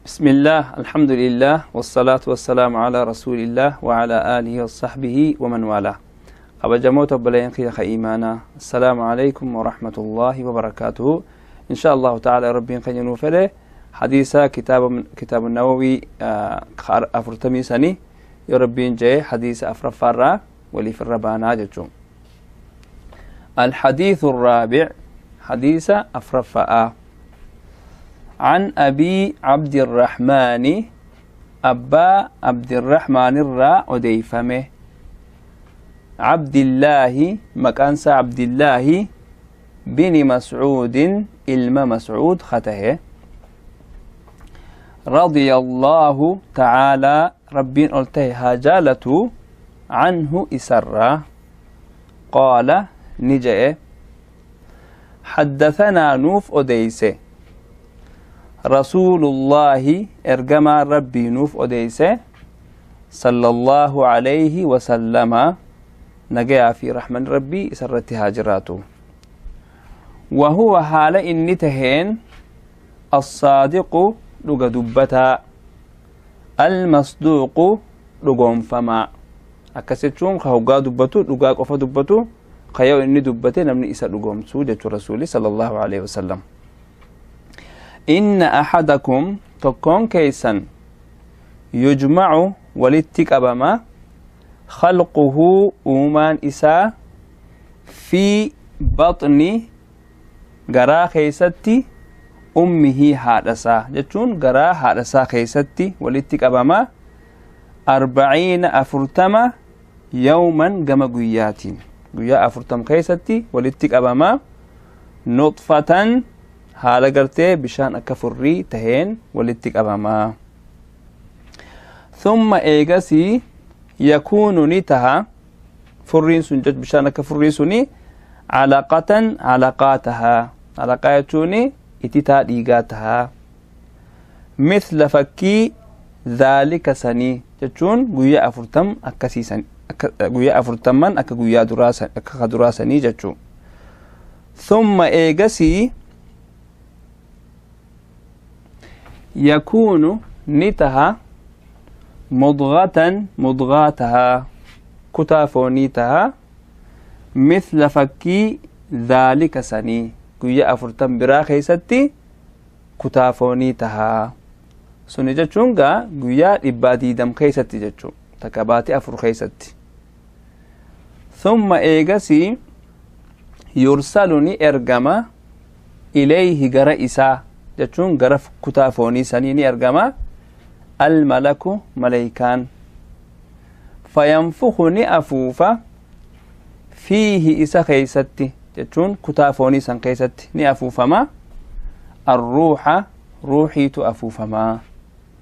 بسم الله، الحمد لله، والصلاة والسلام على رسول الله وعلى آله وصحبه ومن والاه. Kabajamoota obboleeyyan kiyya ka iimaanaa، السلام عليكم ورحمة الله وبركاته. إن شاء الله تعالى ربين keenya nuu fedhe حديث كتاب كتاب النووي 40 sanii yoo rabbiin jee حديث afraffaarraa waliif irra baanaa jechuun. الحديث الرابع، حديث afraffaa. عن أبي عبد الرحمن، أبا عبد الرحمن الرا أديفمه، عبد الله مكانسا عبد الله بن مسعود إلما مسعود خته، رضي الله تعالى ربين قلته هاجالته عنه إسرا، قال نجأ: حدثنا نوف أديسه رسول الله، إرجما ربي نوف أديسه صلى الله عليه وسلم، نجا في رحمن ربي سرت هاجراته، وهو حال إني تهين الصادق لغ دبتا، المصدوق لغم فما. Akkasichuun ka hoggaa dubbatu dhugaa qofa dubbatu، kayyoo inni dubbate namni isa dhugoomsuu jechuu rasuuli صلى الله عليه وسلم. إن أحدكم، tokkoon keeysan، يجمع walitti qabama، خلقه uumaan isaa، في بطن garaa keeysatti، أمه haadhasaa jechuun garaa haadhasaa keeysatti walitti qabama، 40 40 يوما gama guyyaatiin guyyaa 40 keeysatti walitti qabama، نطفة haala gartee bishaan akka furrii taheen walitti qabama. ثم eegasii يكون ni taha furriin sun, bishaan akka furrii suni، علقة calaqaa tahaa. Calaqaa jechuun ititaa dhiigaa tahaa. مثل fakkii ذلك sanii jechuun guyyaa 40 akkasiisan, guyyaa 40n akka guyyaa duraa, akka duraa sanii jechuu. ثم eegasii يكون ni taha مضغة mudgaa tahaa، kutaa foonii tahaa، مثل fakkii ذلك sanii guyyaa 40 biraa keeysatti kutaa foonii tahaa. Suni jechuun gaa guyyaa 120 keeysatti jechuu, takka baatii 4 keeysatti. ثم eegasii يرسل ni ergama، إليه gara isaa jechuun gara kutaa foonii sanii ni ergama، الملك maleykaan، فينفخ ni afuufa، فيه isa keeysatti jechuun kutaa foonii san keeysatti ni afuufama، الروح ruuxiitu afuufamaa.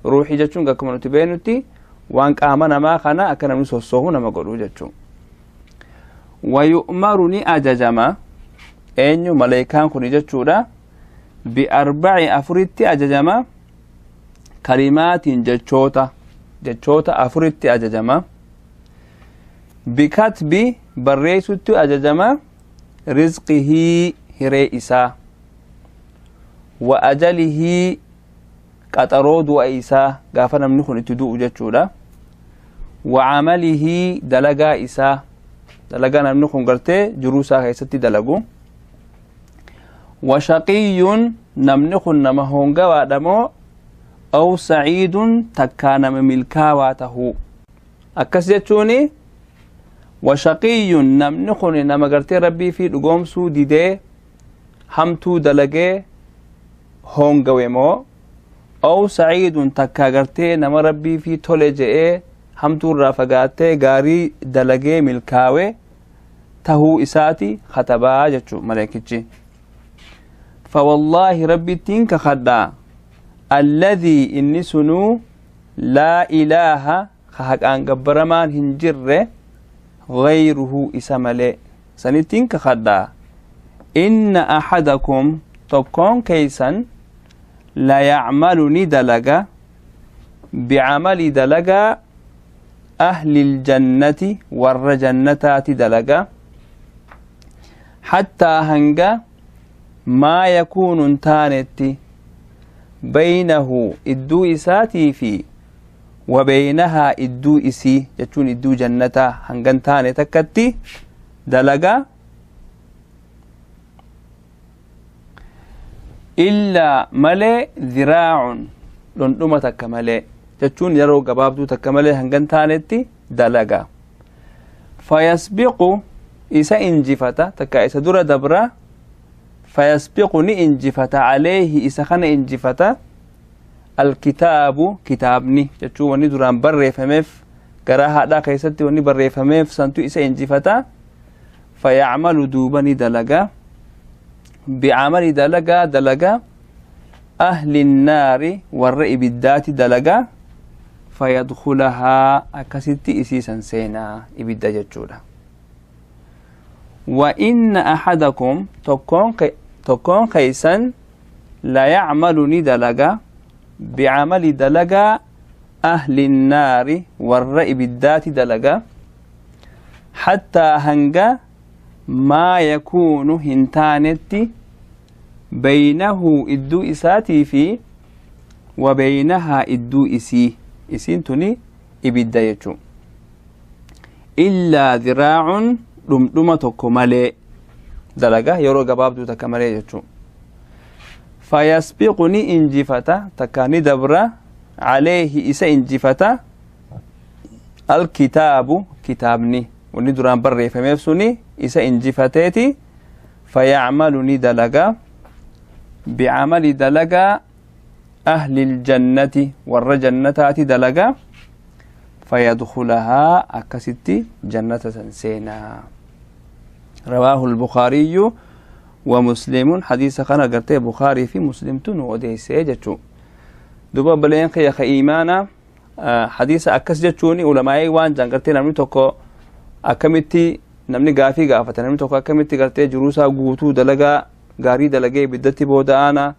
Ruuxii jechuun akkuma nuti beenutti waan qaama namaa kana akka namni sossoohu nama godhu jechuu. ويؤمر ni ajajama. Eenyu? Maleekaan kun jechuudha. بأربع afuritti ajajama، كلمات jechoota afuritti ajajama. بكتب barreessutti ajajama، رزقه hiree isaa، وأجله qaxaroo du'a isaa gaafa namni kun itti du'u jechuudha، وعمله dalagaa isaa، dalagaa namni kun gartee jiruu isaa keessatti dalagu، وشقي namni kun nama hongawaadha moo، أو سعيد takkaa nama milkaawaa tahuu. Akkas jechuuni وشقي namni kun nama gartee rabbii fi dhugoomsuu didee hamtuu dalagee hongawe moo، أو سعيد takkaa gartee nama rabbii fi tole je'ee hamtuu irraa fagaattee gaarii dalagee milkaawe tahuu isaati katabaa jechuu maleekichi. فوالله rabbittiin kakadhaa، الذي inni sunuu لا إله ka haqaan gabbaramaan hin jirre غيره isa malee sanittiin kakadhaa، إن أحدكم tokkoon keeysan ليعمل ni dalaga، بعمل dalagaa، أهل الجنة warra jannataati dalaga، حتى hanga ما يكون taanetti Baynahu idduu isaatii fi wa baynahaa idduu isii jechuun idduu jannataa hangan taane takkatti dalaga. Illaa malee dhiraacun dhundhuma takka malee jechuun yeroo gabaabduu takka malee hangan taanetti dalaga. Fayasbiqu isa injifata takka isa dura dabra. Fayasbiqu ni injifata caleehi isa kana injifata alkitaabu kitaabni jechuun wanni duraan barreeffameef garaa haadhaa keessatti wanni barreeffameef santu isa injifata. Fayacmalu duuba ni dalaga bicamali dalagaa dalaga ahli nnaari warra ibiddaati dalaga. Fayadkulahaa akkasitti isiisan seenaa ibidda jechuudha. Wa inna axadakum tokkoon keeysan la yacmalu ni dalaga bicamali dalagaa ahli nnaari warra ibiddaati dalaga hattaa hanga maa yakuunu hin taanetti baynahu idduu isaatii fi wa baynahaa idduu isii isiin tuni ibidda jechuu illaa dhiraacun dhumdhuma tokko malee dalaga yeroo gabaabduu takka malee jechuu. Fayasbiqu ni injifata takka ni dabra caleehi isa injifata alkitaabu kitaabni wanni duraan barreeffameef suni isa injifateeti. Fayacmalu ni dalaga bicamali dalagaa ahli ljannati warra jannataati dalaga. Fayadkulahaa akkasitti jannata san seenaa. رواه البخاري ومسلم. حديث خنا قرتي بخاري في مسلم تنو أوديسي جتشو دوبا بلين خي إيمانا حديث أكس جتشوني علماء وان جان قرتي نمني توكو أكمتي نمني غافي غافة نمني توكو أكمتي قرتي جروسا غوتو دلغا غاري دلغي بدتي بودا أنا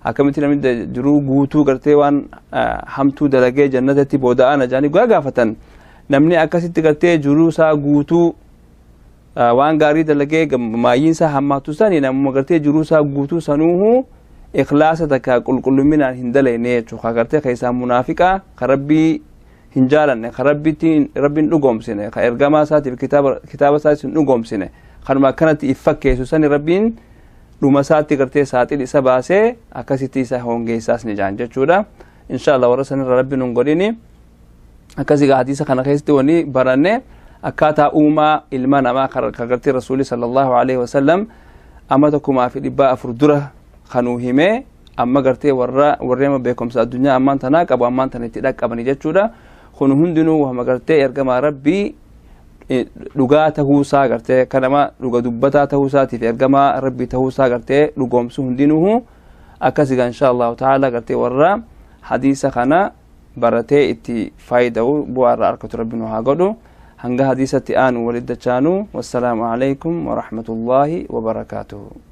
أكمتي نمني جرو غوتو قرتي وان حمتو دلغي جنتي بودا أنا جاني غافة نمني أكستي قرتي جروسا غوتو waan gaarii dalagee maayyiinsaa hammaatu sani namuma gartee jiruusaa guutuu sanuuhu ikhlaasa takka qulqulluminaan hin dalayne jechuu ka gartee keessaa munaafiqaa ka rabbii hin jaalanne ka rabbiin dhugoomsine ka ergamaa isaatiif kitaaba isaatiif hin dhugoomsine kanuma akkanatti if fakkeessu sani rabbiin dhuma isaatti gartee saaxil isa baasee akkasitti isa hongeessaas ni jaan jechuudha. Insha Allah warra sanirra rabbiin hin godhini. Akkasii hadiisa kana keessatti wanni baranne akkaataa uumaa ilma namaa ka gartee rasuulli sallallahu alaihi wasallam amma 1400 dura kanuu himee amma gartee warra warreema beekumsa addunyaa ammaan tanaa qabu ammaan tana itti dhaqqabani jechuudha. Kun hundinuu wahama gartee ergamaa rabbii dhugaa tahuusaa gartee kanama dhuga dubbataa tahuusaatiif ergamaa rabbii tahuusaa gartee dhugoomsu hundinuu akkasiga insha allahu ta'ala gartee warra hadiisa kana baratee itti faayida'u bu'aa irraa argatu rabbi nu haa godhu. Hanga hadiisatti aanu waliddachaanu. Wassalaamu alaykum warahmatullaahi wabarakaatuhu.